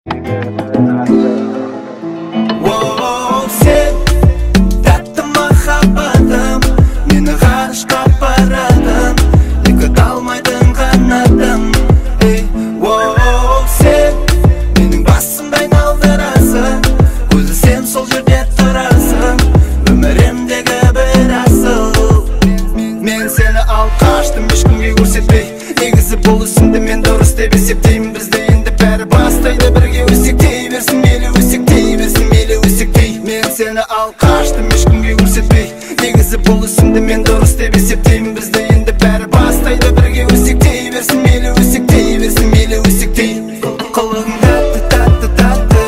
Оу, сен тәтті махаббатым, мені ғарышқа апаратын, екі талмайтын қанатым. Ей, оу, сен менің басымды айналдырасың, көзі сен сол жерде тұрасың, өмірімдегі бір асыл. Мен сені алып қаштым ешкімге көрсетпей, негізі бұл ісімді мен дұрыс деп есептеймін. Бізді енді бәрі бастайды бірге өсектей берсін, мейлі өсектей берсін, мейлі өсектей. Мен сені алып қаштым ешкімге көрсетпей, негізі бұл ісімді мен дұрыс деп есептеймін. Бізді енді бәрі бастайды бірге өсектей берсін, мейлі өсектей берсін, мейлі өсектей. Қылығың тәтті, тәтті, тәтті,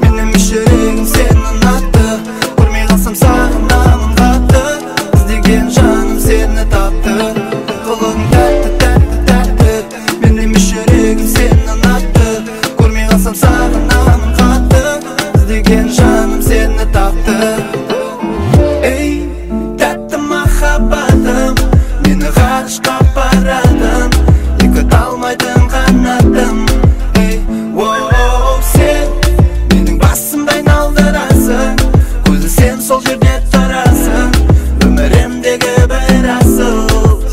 менің жүрегім сені ұнатты. Көрмей қалсам сағынамын қатты, іздеген жаным сені тапты. Қылығың тәтті, тәтті, тәтті, менің жүрегім сені ұнатты. Көрмей қалсам сағынамын қатты, іздеген жаным сені тапты. Ей, тәтті махаббатым, мені ғарышқа апаратын, екі талмайтын қанатым. Ей, оу, сен менің басымды айналдырасың, көзі сен сол жерде тұрасың, өмірімдегі бір асыл.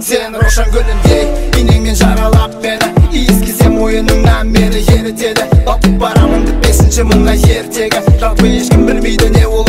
Сен рошан гүліндей инеңмен жаралап мені, иіскесем мойыныңнан мені ерітеді. Батып барамын деп бесінші мыңға ертегі, жалпы ешкім білмейді не ол.